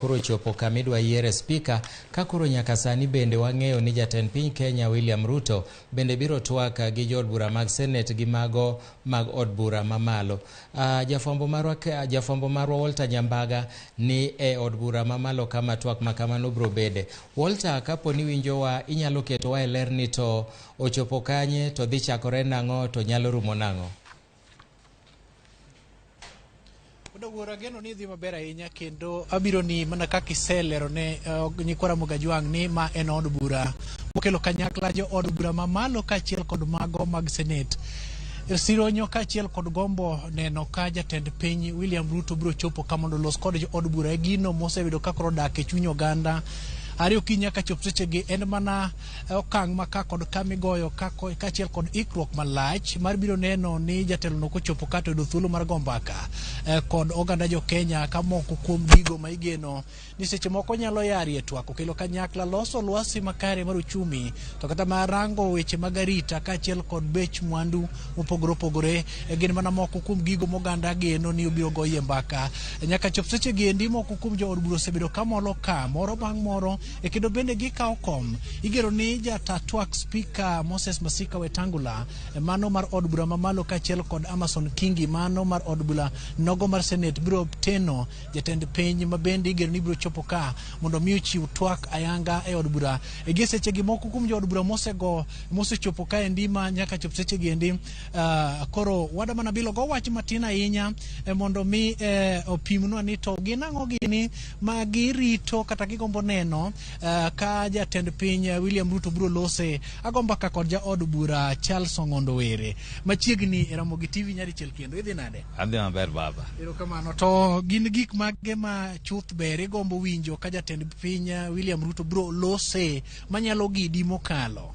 Koro ochopo kama idwa yiere spika ka koro nyaka sani bende wang'eyo ni jatend piny Kenya William Ruto bende biro twak gi jood bura mag Senate gi mago mag od bura mamalo. Jafwambo marwa Walter Nyambaga ni e od bura mamalo kama twak ma kamano biro bede. Walter, kapo ni winjowa inyalo ketowa e ler ni to ochopo kanye to dhi chakore nang'o to nyalo rumo nang'o? Wuod ageno ni idhi maber ahinya kendo abiro ni mana kaka iselero ne nyikwa Ramogi Ajwang' ni ma en od bura mokelo kanyakla jo od bura mamalo kaachiel kod mago mag Senate. Sironyo kaachiel kod gombo neno ka jatend piny William Ruto biro chopo ka mondo olos kod jo od bura e gino moseyudo ka koro odak e chuny oganda. Are okinyi nyaka chop sechegi en mana okang' ma ka kod ka migoyo kaachiel kod ikruok malach mar biro neno ni jatelono kochopo ka to yudo thuolo mar go mbaka kod oganda jo Kenya ka moko kuom gigo ma igeno ni seche moko nyalo yarie twak okelo kanyakla loso lwasi makare mar uchumi to kata mar rango weche mag arita kaachiel kod bech mwandu mopogore opogore gin mana moko kuom gigo moganda geno ni obiro goyie mbaka. Nyaka chop seche gi endi moko kuom jood bura osebedo kamolo ka moro bang' moro e kendo bende gikawo kom. Igeno ni jata twak Spika Moses Masika Wetangula mano mar od bura mamalo kaachiel kod Amason Kingi mano mar od bura nogo mar Senate biro teno jatend piny ma bende igeno ni biro chopo ka mondo mi ochiw twak ayanga e od bura. E gie seche gi moko kuom jood bura mosego mosechopo kaendi ma nyaka chop seche gi endi koro wada mana bilo go wach matin ahinya mondo mi opimnwa ni to gin ang'o gini ma girito kata gigombo neno ka jatend piny William Ruto biro lose. Agomba ka kod jaod bura Charles Ong'ondo Were machiegni e Ramogi TV nyadichiel kendo. Idhi nade? Adhi maber baba. Erokamano. To gin gik mage ma chuth ber igombo winjo ka jatend piny William Ruto biro lose manyalo gidi mokalo?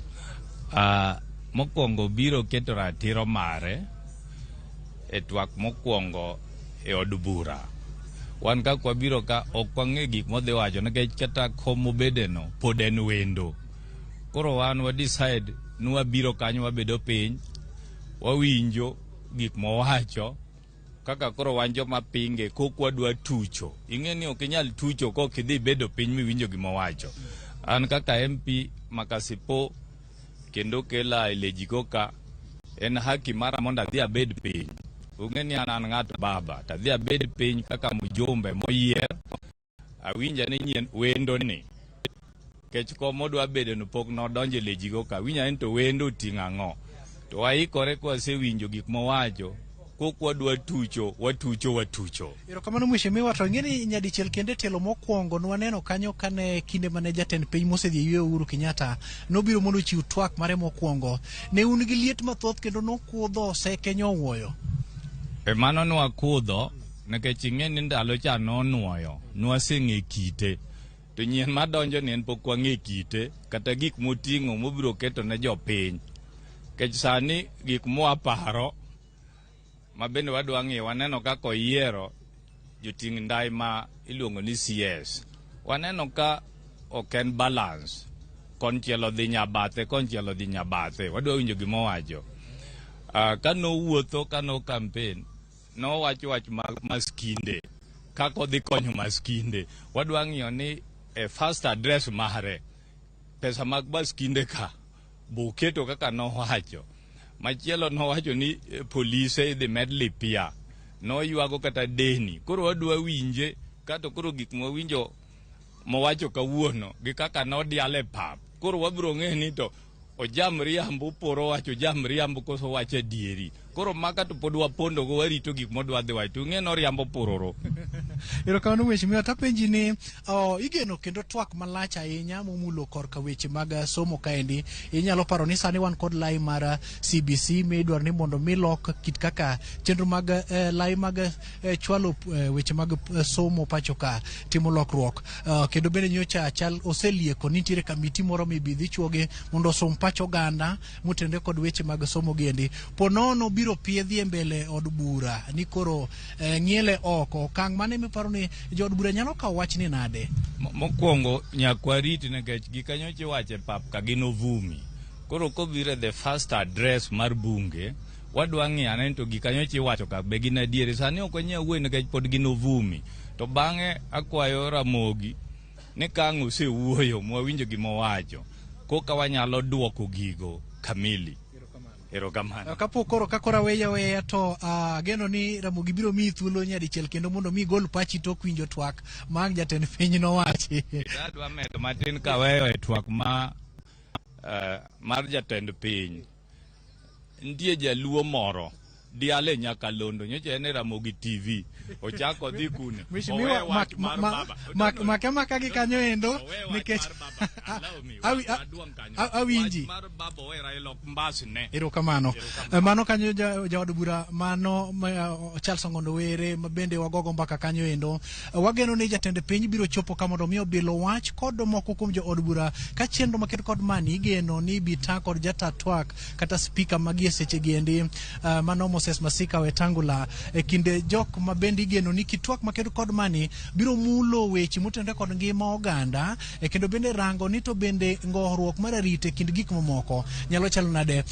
Mokwongo biro keto ratiro mare e twak mokwongo e od bura. Wan kaka wabiro ka ok wang'e gik modhi wacho nikech kata kom mobedeno pod en wendo. Koro wan wa decide ni wabiro kanyo wabedo piny wawinjo gik mowacho kaka koro wan joma pinge kok wadwa tucho. Ing'e ni ok inyal tucho kok idhi bedo piny miwinjo gima owacho. An kaka MP Makasipo kendo kela e Lejiko ka en haki mara mondo adhi abed piny. Ung'e ni an an ng'at baba to adhi abed piny kaka mjumbe moyier awinja ni nyien wendo ni kech kom modwa bedo no pok nodonjo e Lejiko ka awinja ni to wendo oting'o ang'o to waikore kwasewinjo gik mowacho kok wadwa tucho watucho watucho. Erokamano mheshimiwa, to ing'e ni nyadichiel kendo e tielo mokwongo nwaneno kanyo kane kinde mane jatend piny mosedhi e yweyo Uhuru Kenyatta nobiro mondo ochiw twak mare mokwongo. Ne un gi liet mathoth kendo nokudho seke nyowuoyo. E mano nwakudho nikech ing'e ni ndalo cha nonuoyo nwaseng'e kite to nyien madonjo ni en pok wang'e kite kata gik moting'o mobiro keto ne jopiny. Nikech sani gik mwaparo ma bende wadwa ng'iyo waneno kaka oyiero joting' ndai ma iluongo ni CS. Waneno ka ok en balance. Konchiel odhi nyabathe, konchiel odhi nyabathe. Wadwa winjo gima owacho. Ka nowuotho, ka no campaign, nowacho wach mag maskinde. Kaka odhi konyo maskinde. Wadwa ng'iyo ni e first address mare, pesa mag maskinde ka, boketo kaka nowacho. Machielo nowacho ni polise idhi med lipia. Noywago kata deni. Koro wadwa winje kato koro gik mwawinjo mowacho kawuono gi kaka nodial e pap. Koro wabiro ng'e ni to ojam riambo poro wacho ojam riambo koso wacho adieri. Koro maka to pod wapondo go warito gik modwa dhi wacho. To ing'e noriambo pororo. Erokamano mheshimiwa, tapenji ni igeno kendo twak malach ahinya momulo korka weche mag somo kaendi. Inyalo paro ni sani wan kod lai mar CBC midwaro ni mondo mi lok kit kaka chenro mag lai mag chwalo weche mag somo pacho ka timo lokruok. Kendo bende nyocha chal oselieko ni nitiere kamiti moro mibi dhi chuogi mondo osom pach oganda motenore kod weche mag somo giendi. Po nono biro piedhi e mbele od bura ni koro ng'iele oko. Okang' mane miparo ni jood bura nyalo kawo wachni nade? Mokwongo nyaka warit nikech gika nyocha iwacho e pap ka gin ovumi. Koro kobiro e the first address mar bunge, Wadwa ng'iyo ane ni to gik anyocha iwacho ka be gin adieri. Sani ok wanyal wuoyo nikech pod gin ovumi. To bang'e akwayo Ramogi ni ka ang' osewuoyo mwawinjo gima owacho, koka wanyalo duoko gigo kamili. Erokamano. Kapok koro ka koro aweya aweya to ageno ni Ramogi biro miyi thuolo nyadichiel kendo mondo mi igol pachi tok winjo twak ma ang' jatend piny nowachi. Adwa medo matin kaweyo e twak ma mar jatend piny. Nitie jaluo moro diale Nyakalondo nyocha en e Ramogi TV ochako odhi kune. Mheshimiwa, Owe wach mar baba. Make maka gi kanyo endo Owe wach nikech mar baba. Allow me, maduong' kanyo. Awinji. Wach mar baba owe Raila ok mbasne. Erokamano. Mano kanyo jaod bura mano Charles Ong'ondo Were ma bende wagogo mbaka kanyo endo. Wageno ni jatend piny biro chopo ka mondo mi obil wach kod moko kuom jood bura ka chenro maket kod mani igeno ni bita kod jata twak kata spika magi e seche giendi mano Moses Masika Wetangula e kinde jok ma bende igeno ni kitwak maket kod mani biro mulo weche motenore kod ngima oganda e kendo bende rango ni to bende ngoruok mar arita e kind gik mamoko nyalo chalo nade.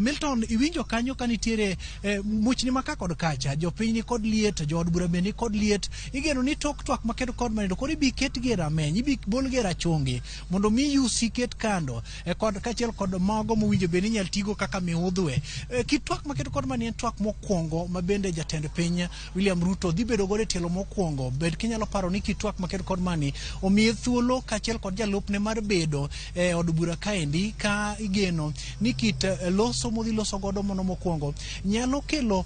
Milton, iwinjo kanyo ka nitiere muchni maka kod kacha, jopiny ni kod liet, jood bura bende ni kod liet. Igeno ni tok twak maket kod mani to koro ibi ketgi e rameny, ibi bolgi e rachungi mondo mi yusi ket kando kod kaachiel kod mago mowinjo bed ni inyal tigo kaka miudhwe. Kit twak maket kod mani en twak mokwongo ma bende jatend piny William Ruto dhi bedo godo e tielo mokwongo. Bed kinyalo paro ni kit twak maket kod mani omiye thuolo kaachiel kod jalupne mar bedo e od bura kaendi ka igeno ni kit loso modhi loso godo mono mokwongo nyalo kelo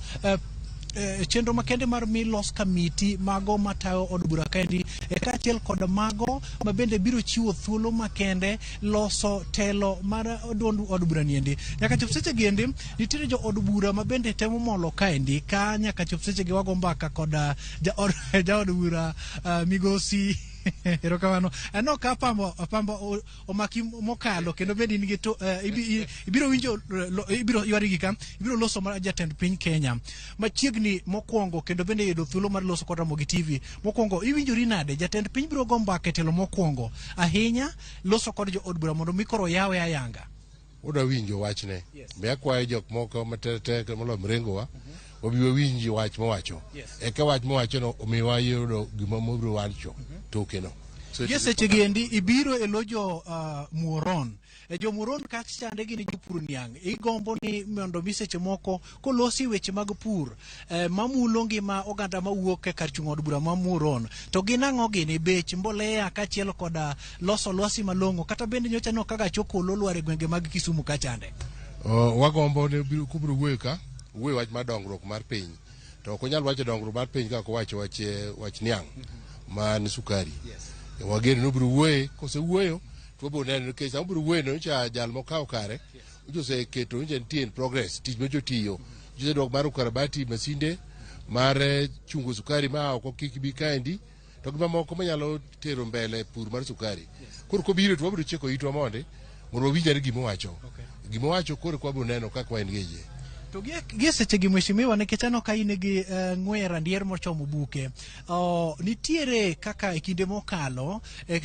chenro makende mar mi los kamiti mago matayo od bura kaendi kaachiel kod mago ma bende biro chiwo thuolo makende loso telo mar duond od bura niendi. Nyaka chop seche giendi nitiere jo od bura ma bende temo molo kaendi ka nyaka chop seche gi wago mbaka kod jaod bura migosi erokamano. Aneno ka pambo omaki mokalo kendo bende in gi to ibiro winjo ibiro ywari gi ka ibiro loso mar jatend piny Kenya machiegni mokwongo kendo bende yudo thuolo mar loso kod Ramogi TV mokwongo. Iwinjori nade jatend piny biro go mbaka e telo mokwongo ahinya loso kod jo od bura mondo mi koro yawe ayanga? Wadwa winjo wachne. Be akwayo jok moko matek moloyo mrengowa wabi wawinji wach mowacho. Eka wach mowachono omiwa yudo gima mobiro wacho tokeno. So it Gie is seche gi endi ibiro e lo jo Muoron. Jo Muoron ka chande gin jopur niang'. Igombo ni mondo mi seche moko kolosi weche mag pur mamulo ngima oganda mawuok e kar chung' od bura ma Muoron. To gin ang'o gini? Bech mbolea kaachiel koda loso lwasi malong'o kata bende nyocha no ka gach okolo olwar e gwenge mag Kisumu kachande. Wagombo ni kubiro wuoyo ka wuoyo wach mar dongruok mar piny. To ok onyal wacho dongruok mar piny ka ok owacho wach niang' man sukari. Wageno ni obiro wuoye, kosewuoyo to wabiro neno nikech sama obiro wuoyo no nyocha jal mokawo kare nyocha oseketo nyocha nitie in progress tich nyocha otiyo. Nyocha dwok mar ukarabati masinde mar chungo sukari ma oko kik bi kaendi to gi mamoko manyalo tero mbele pur mar sukari. Koro kobiro to wabiro chiko itwa mondi mondo wawinj ane gima owacho. Gima owacho koro eka wabiro neno kaka wa engage. To gie seche gi mheshimiwa nikech aneno ka in gi ng'we randier mochomo buke. Nitiere kaka e kinde mokalo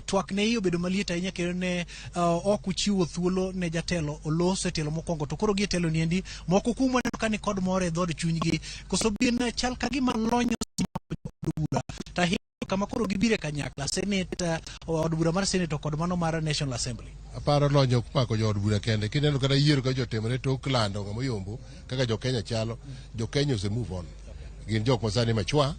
twak ne iye obedo maliet ahinya kendo ne ok uchiwo thuolo ne jatelo olos e tielo mokwongo to koro gie telo niendi moko kuom waneno ka ni kod mor e dhood chunygi koso bin chal ka gima lony od bura to ahinya kama koro gibire kanyakla Senate od bura mar Senate to kod mano mar National Assembly. Aparo lony ok mako jood bura kende. Kineno kata yiero ka jotimore tok lando ng'ama oyombo kaka jo Kenya chalo, jo Kenya ose move on. Gin jok masani machwa,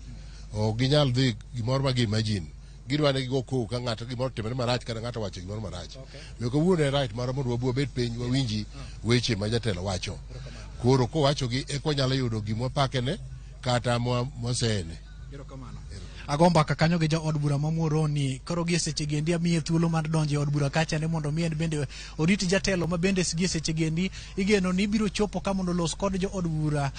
ok ginyal dhi gimoro ma gi imagine. Gidwa ni gigo koko ka ng'ato gimoro otimore marach kata ng'ato owacho gimoro marach. Omiyo kawuono en right marwa mondo wabi wabed piny wawinji weche ma jatelo wacho. Koro kowachogi eka wanyalo yudo gima wapakene kata mwaseyene. Ago mbaka kanyo gi jaod bura ma Muhoroni. Koro gie seche gi endi amiye thuolo mar donjo e od bura kacha ne mondo mi en bende orit jatelo ma bende gie seche gi endi igeno ni biro chopo ka mondo olos kod jood bura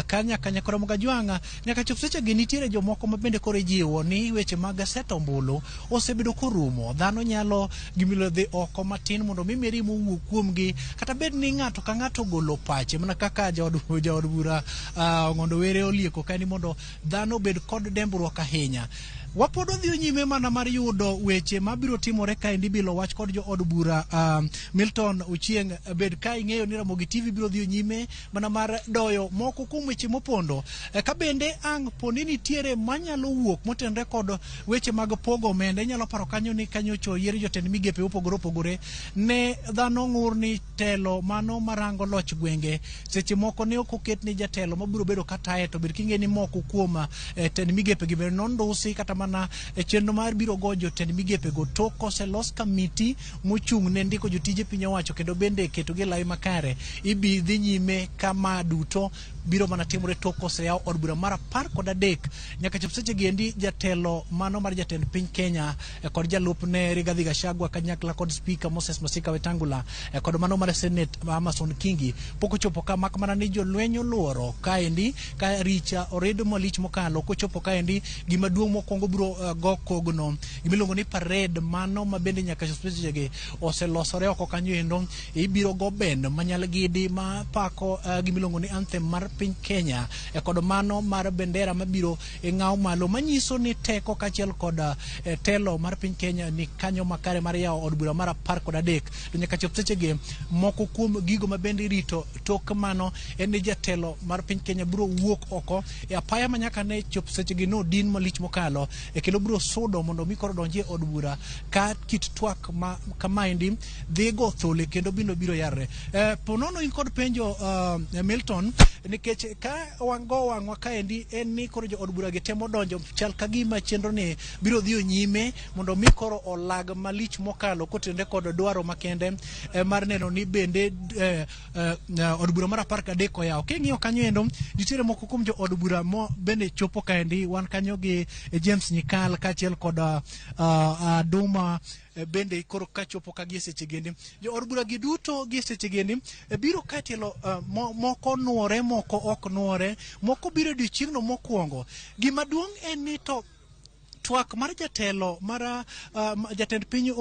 ka nyaka nyaka Ramogi Ajwang'a. Nyaka chop seche gi nitiere jomoko ma bende koro ijiwo ni weche mag seto ombulu osebedo korumo. Dhano nyalo gimilo dhi oko matin mondo mi mirima owuog kuomgi kata bed ni ng'ato ka ng'ato ogolo pache mana kaka jaod bura Ong'ondo Were olieko ka ni mondo dhano obed kod dembruok ahinya. Wapod odhi nyime mana mar yudo weche mabiro timore kaendi bilo wach kod jo od bura Milton Ochieng. Bed ka ing'eyo ni Ramogi TV biro dhi nyime mana mar doyo moko kuom weche mopondo. Ka bende ang' poni nitiere manyalo wuok motenre kod weche mag pogo omenda, inyalo paro kanyo ni kanyocho yier jotend migepe mopogore opogore ne dhano ng'ur ni telo mano marango loch gwenge seche moko ne ok oket ni jatelo mabiro bedo kataye, to bed king'e ni moko kuom tend migepe gi bende nondusi kata mana e chenro mar biro go jotend migepe go tok koselos kamiti mochung' ne ndiko jotije piny owacho kendo bende ketogi e lai makare. Ibi dhi nyime kama duto biro mana timore tok koseyaw od bura mar 13. Nyaka chop seche gi endi jatelo mano mar jatend piny Kenya kod jalupne Rigathi Gachagua kanyakla kod Speaker Moses Masika Wetangula kod mano mar Senate Amason Kingi pok ochopo ka, mak mana ni jolweny oluoro kaendi ka richa oredo malich mokalo kochopo kaendi. Gima duong' mokwongo biro go kogno gimiluongo ni parade mano ma bende nyaka chop seche gi oselosore oko kanyo endo. Ibiro go bend manyal gidi ma pako gimiluongo ni anthem mar piny Kenya kod mano mar bendera mabiro e ng'aw malo manyiso ni teko kaachiel kod telo mar piny Kenya ni kanyo makare mar yawo od bura mar 13. To nyaka chop seche gi moko kuom gigo ma bende irito tok mano en ni jatelo mar piny Kenya biro wuok oko e apaya ma nyaka ne chop seche gi nodin malich mokalo kendo biro sudo mondo mi koro donji e od bura ka kit twak ma kamaendi dhi go thole kendo bino biro yarre. Ponono in kod penjo, Milton, nikech ka wango wang'wa kaendi en ni koro jo od bura gi temo donjo, chal ka gima chenro ni biro dhi nyime mondo mi koro olag malich mokalo kotenore kod dwaro makende mar neno ni bende od bura mar 13 oyaw. King'iyo kanyo endo nitiere moko kuom jo od bura mo bende chopo kaendi. Wan kanyo gi James Nyikal kaachiel kod Duma bende koro kachopo ka gie seche gendi jo od bura gi duto gie seche gendi biro ka tielo moko nuore, moko ok nuore, moko biro odiochieng'no mokwongo. Gima duong' en ni to twak mar jatelo mar jatend piny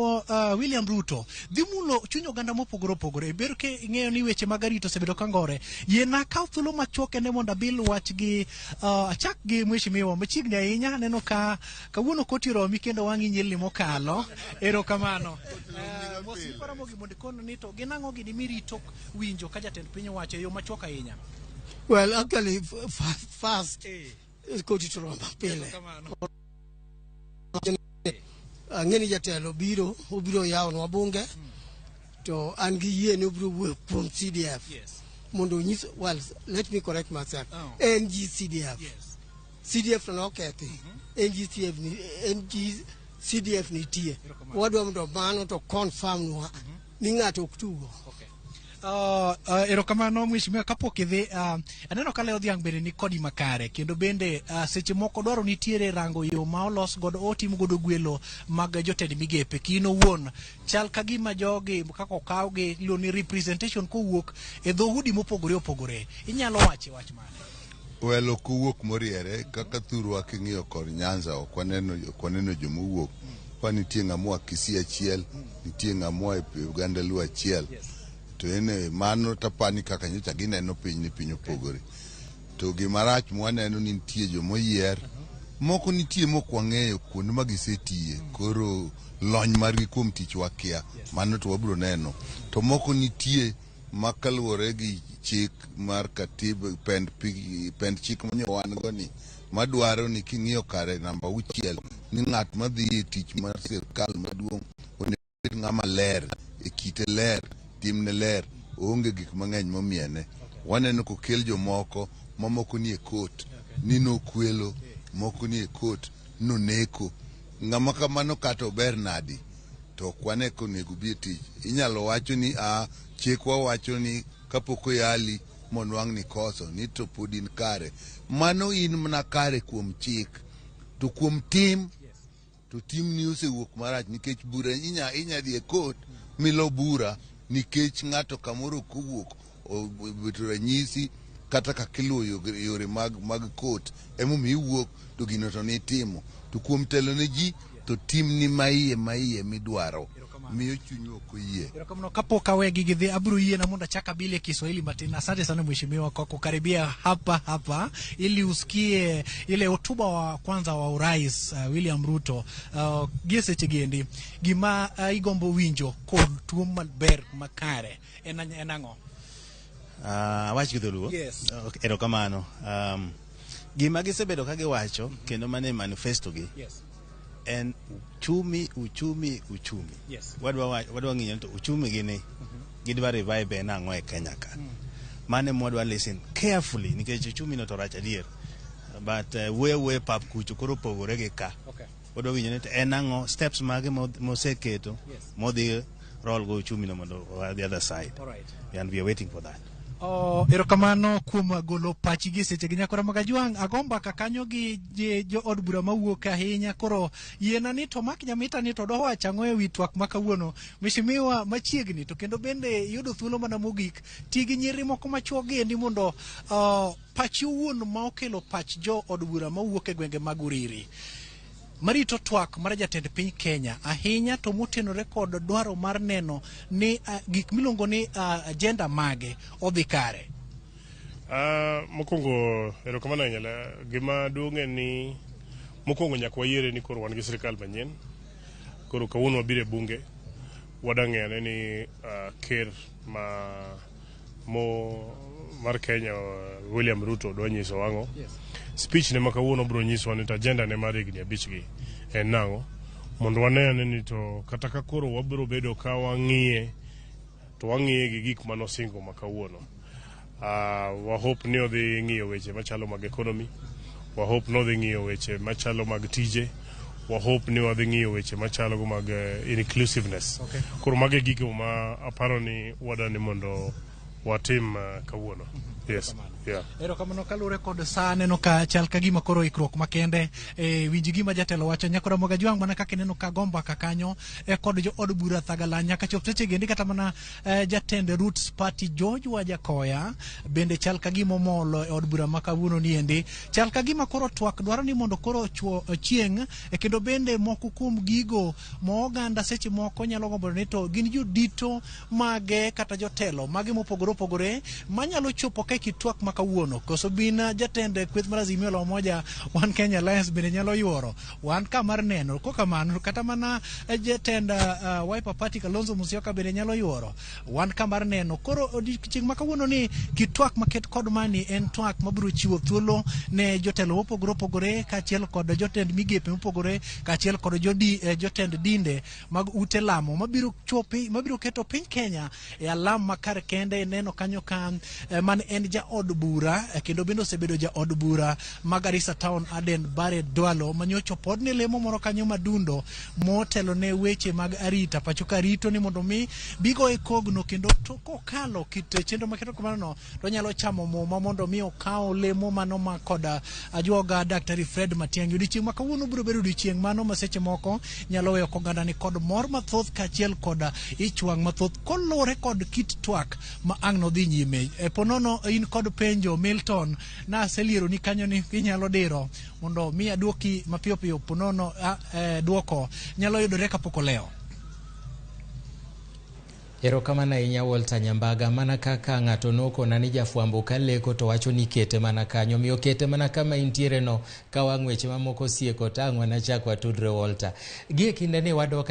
William Ruto dhi mulo chuny oganda mopogore opogore. Ber ke ing'eyo ni weche mag arita osebedo ka ngore. Yiena kaw thuolo machuok kende mondo abil wach gi achak gi mheshimiwa machiegni ahinya. Aneno ka kawuono koti romi kendo wang'i nyilni mokalo. Erokamano. Mos Ramogi mondo ikon ni to gin ang'o gini mirito winjo ka jatend piny owacho e yo machuok ahinya? Well, actually, first, koti to roma pile. Ang'e ni jatelo biro, obiro yawonwa bunge, to an gi yie ni obiro wuoyo kuom CDF. Mondo onyis, well, let me correct myself. Oh. NGCDF. CDF to nokethi. NGCF ni, NGCDF nitie. Wadwa mondo mano to confirm nwa ni ng'ato ok tugo. Okay. Erokamano mheshimiwa. Kapok idhi, aneno ka Leo Dhiang' bende ni kodi makare kendo bende seche moko dwaro nitiere rango yo ma olos godo otim godo gwelo mag jotend migepe. Kin owuon chal ka gima jogi kaka okawgi iluongo ni representation kowuok e dhoudi mopogore opogore, inyalo wache wach mane? Well, ok owuok moriere kaka thurwa. King'iyo kor Nyanza, ok waneno jomowuok fa. Nitie ng'ama Kisii achiel, nitie ng'ama e oganda Luo achiel. To en mano tapani kaka nyocha gineno piny ni piny opogore. To gima rach mwaneno ni nitie jomoyier moko, nitie mok wang'eyo kuonde ma gisetiye, koro lony margi kuom tich wakia. Mano to wabiro neno. To moko nitie ma kaluwore gi chik mar katiba, pend chik manyo wan go ni madwaro ni king'iyo kare namba 6 ni ng'at madhi e tich mar sirkal maduong' onego bed ng'ama ler e kite, ler timne, ler oonge gik mang'eny momiene. Waneno kokel jomoko mamoko ni e kot ni nokwelo, moko ni e kot noneko. Ng'ama kamano kata ober nadi to ok wane konego bi e tich. Inyalo wacho ni a chikwa wacho ni kapok oyali monwang' ni koso ni to pod in kare. Mano in mana kare kuom chik, to kuom tim to timni osewuok marach, nikech bura inya dhi e kot milo bura nikech ng'ato kamoro ok owuok obeto ranyisi kata kaka iluwo yore mag kot. Emomiyo iwuok to gino to nitimo to kuom telo ne ji. Ketho timni maiye maiye midwaro miyo chunywa ok oyie. Erokamano. Kapok awegi gidhi, abiro yiena mondo achak abile Kiswahili matin. Asante sana mheshimiwa kwa kukaribia hapa hapa ili usikie ile hotuba wa kwanza wa urais William Ruto. Gie seche giendi gima igombo winjo kod tuo maber makare en ang'o? Awach gi dholuo. Yes. Okay, erokamano. Gima gisebedo ka giwacho kendo mane manifesto gi en uchumi, uchumi, uchumi. Wadwa ng'iyo ni to uchumi gi ni gidwa revive en ang'o e Kenya ka. Mano ema wadwa listen carefully nikech uchumi no to rach adier. But wuoyo wuoyo e pap kucho koro opogore gi ka. Wadwa winjo ni to en ang'o, steps mage moseketo modhi roll go uchumi no mondo oa the other side. All right. And we are waiting for that. Oh, erokamano kuom golo pachi gi seche gi nyakora mag Ajwang'. Ago mbaka kanyo gi jo od bura mawuok ahinya. Koro yiena ni to mak nyamita ni to dowacho ang'o e wi twak ma kawuono. Mheshimiwa machiegni to kendo bende yudo thuolo mana mogik ti gi nyiri moko machuok gi endi mondo pachi owuon ma okelo pach jo od bura mawuok e gwenge mag Uriri marito twak mar jatend piny Kenya ahinya to motenore kod dwaro mar neno ni gik miluongo ni agenda mage odhi kare. Mokwongo erokamano ahinya. Gima duong' en ni mokwongo nyaka wayiere ni koro wan gi sirikal manyien. Koro kawuono wabiro e bunge wadwa ng'eyo ane ni ker ma mo mar Kenya William Ruto dwa nyiso ang'o. Speech ne ma kawuono biro nyisowa ni to agenda ne mar higni 5 gi en nang'o, mondo wane ane ni to kata ka koro wabiro bedo ka wang'iye to wang'iye gi gik manosingo ma kawuono. Wahope ni odhi ng'iyo weche machalo mag economy, wahope ni odhi ng'iyo weche machalo mag tije, wahope ni wadhi ng'iyo weche machalo mag inclusiveness. Koro mago e gigo ma aparo ni wadwa ni mondo watim kawuono. Yes. Yeah. Erokamano. Kaluwore kod sa aneno ka chal ka gima koro ikruok makende e winj gima jatelo wacho nyakora mag Ajwang' mana kaka ineno ka go mbaka kanyo e kod jo od bura Thagala nyaka chop seche gendi kata mana jatend Roots Party George Wajakoya bende chal ka gima omolo e od bura ma kawuono ni endi chal ka gima koro twak dwaro ni mondo koro ochuo chieng' e kendo bende moko kuom gigo ma oganda seche moko nyalo gombo ni to gin jodito mage kata jotelo mage mopogore opogore manyalo chopo ka kit twak ma kawuono koso bin jatend kweth mar Azimio la Umoja One Kenya Alliance bende nyalo yuoro wan ka mar neno kokamano kata mana jatend Wiper Party Kalonzo Musyoka bende nyalo yuoro wan ka mar neno. Koro odiochieng' ma kawuono ni kit twak maket kod mani en twak mabiro chiwo thuolo ne jotelo mopogore opogore kaachiel kod jotend migepe mopogore kaachiel kod jotend dinde mag ute lamo mabiro chopi mabiro keto piny Kenya e alam makar kende. Neno kanyo ka man en jaod bura kendo bende osebedo jaod bura ma Garissa Town Aden Bare Dwalo manyocha pod ne lemo moro kanyo madundo motelo ne weche mag arita pacho ka rito ni mondo mi bigo e kogno kendo to kokalo kit chenro maketo kamano no to nyalo chamo muma mondo mi okaw lemo mano ma kod ajuoga Daktari Fred Matiang'i. Odiochieng' ma kawuono biro bedo odiochieng' mano ma seche moko nyalo weyo oganda ni kod mor mathoth kaachiel kod ich wang' mathoth koluwore kod kit twak ma ang' nodhi nyime. E ponono in kod penjo Milton naseliero ni kanyo ni inyalo diro mondo mi aduoki mapiyo piyo ponono duoko nyalo yudore kapok olewo. Erokamano ahinya Walter Nyambaga, mana kaka ng'ato nokona ni jafwambo ka leko to wacho ni kete mana kanyo, omiyo kete mana kama intiere no ka wang' weche mamoko osieko to ang' wanachak watudre Walter. Gie kinde ni wadok